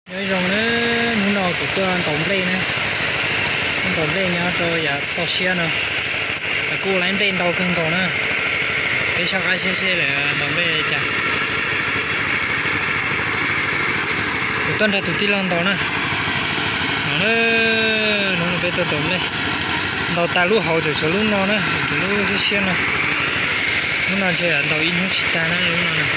Nyob zoo na, hnub no kuv tuaj ntaus nplej na, tuaj ntaus nplej nyob rau yav toj siab no, kuj ua lawv nplej ntau kawg nkaus na. Peb soj qab seb seb lawv ntaus nplej li cas. Kuv tuaj nrog tus tij laug ntaus na. No, hnub no peb tuaj ntaus nplej, ntaus tas lub hauv tseem tshuav lub no na, tshuav lub siab siab no. Lub no ntshe ntaus ib hnub tsis tag na lub no na.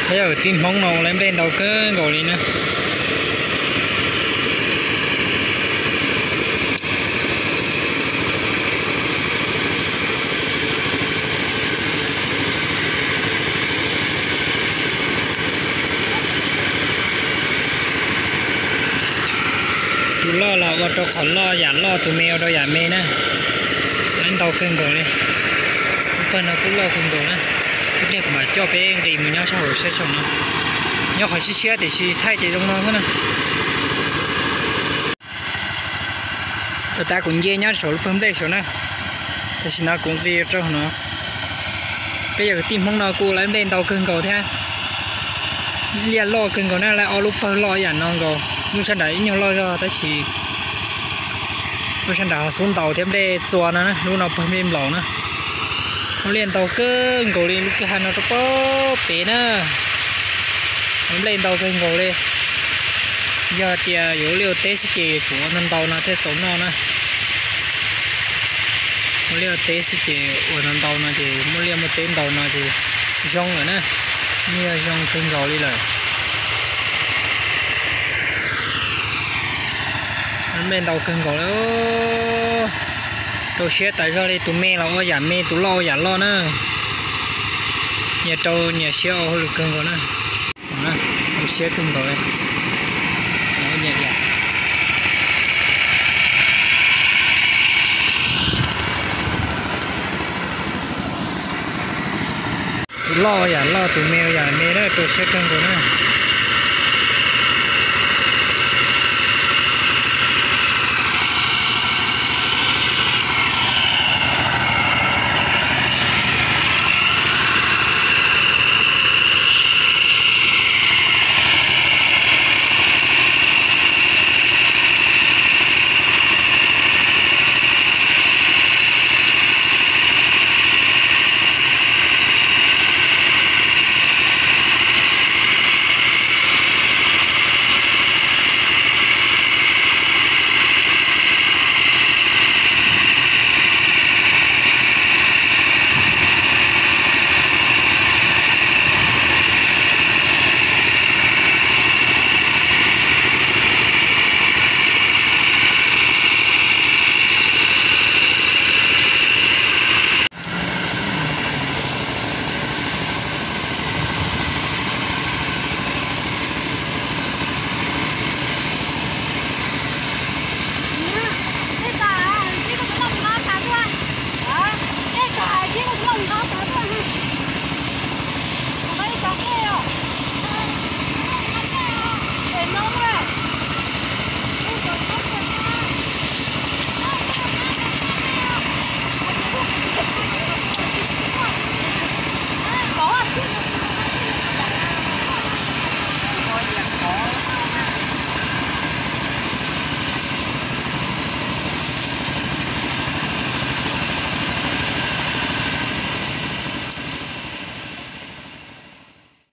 Peb yog kwv tij Hmoob no ua lawv nplej ntau kawg nkaus li na. Tus loj los ua rau qhov loj, yam loj, tus me ua rau yam me na. Lawv ntau kawg nkaus li. Lub pawg no kuj loj kawg nkaus na. Ib pliag kuv mam coj peb nqis mus nyob sab hauv saib saum no. Nyob qhov siab siab tiam sis thaij ces zoo no xwb na. Ua tas kuv nce nyob saum lub pawg nplej saum na, tam sim no kuv nqis rau no. Peb yog kwv tij Hmoob no kuj lawv nplej ntau kawg nkaus thiab. Liaj loj kawg nkaus na, lawv ob lub pawg loj yam no nkaus. Lub sab nram ib nyuag loj zog tab sis lub sab nram ho xub ntaus thiab nplej txua no na, lub no pawg nplej nplaum na. Muaj liaj ntau kawg nkaus li, lub kwj ha no rau pem na. Muaj nplej ntau kawg nkaus li. Yog tias yuav ua liaj ua teb xwb ces yuav tsum ua ntau ntau no thiaj txaus noj na. Ua liaj ua teb xwb ces ua ntau ntau no ces muaj liaj muaj teb ntau no ces zoo lawm na. Yeej yog zoo kawg nkaus li lawm. Nplej ntau kawg nkaus li. Rau siab tas zog li, tus me los ua yam me, tus loj ua yam loj na. Nyias rau nyias siab ua hauj lwm kawg nkaus na. Rau siab kawg nkaus li. Tus loj ua yam loj, tus me ua yam me na, rau siab kawg nkaus na.